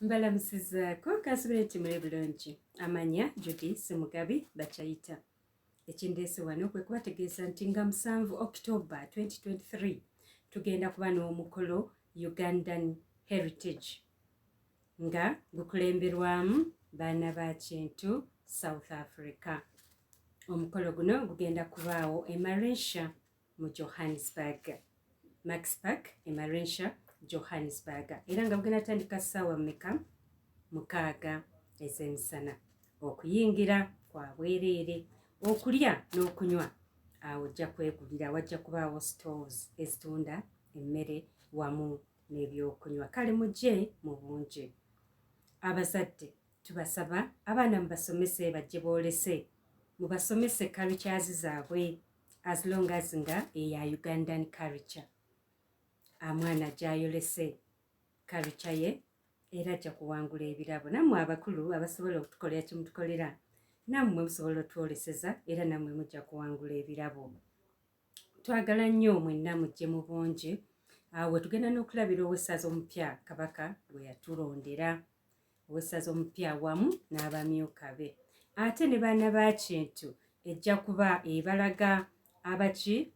Mbalamusizaako, kansubire nti muli bulungi. Amanya Judy Semugabi Bakyayita. Ekindeese wano kwe kubategeeza nti nga 7 October 2023 tugenda kuba n'omukolo Ugandan Heritage nga gukulemberwamu baana ba Kintu South Africa. Omukolo guno gugenda kubaawo e Malaysia mu Johannesburg, Max Park e Malaysia, Johannesburg, era nga bugenda tandika ssaawa mmeka? 6 ez'emisana. Okuyingira kwa bwereere, okulya n'okunywa awo ojja kwegulira, wajja kubaawo stores ezitunda emmere wamu n'ebyokunywa. Kale mujje mu bungi. Abazadde tubasaba abaana mubasomese bajje boolese, mubasomese cultures zaabwe, as long as nga eya Ugandan culture. Amwana gyayolese culture ye era ajja kuwangula ebirabo. Nammwe abakulu abasobola okutukolera kyemutukolera, nammwe musobola otwoleseza era nammwe mujja kuwangula ebirabo. Twagala nnyo mwenna mujje mu bungi. Awo tugenda n'okulabira owessaza omupya Kabaka gwe yatulondera, owessaza omupya wamu n'abamyuka be, ate ne baana ba Kintu ejja kuba ebalaga abaki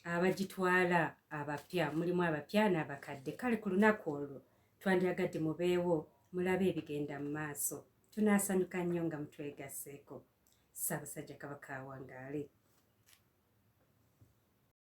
abagitwala abapya. Mulimu abapya n'abakadde. Kale ku lunaku olwo twandyagadde mubeewo mulabe ebigenda mu maaso. Tunaasanyuka nnyo nga mutwegasseeko. Ssaabasajja Kabaka awangaale.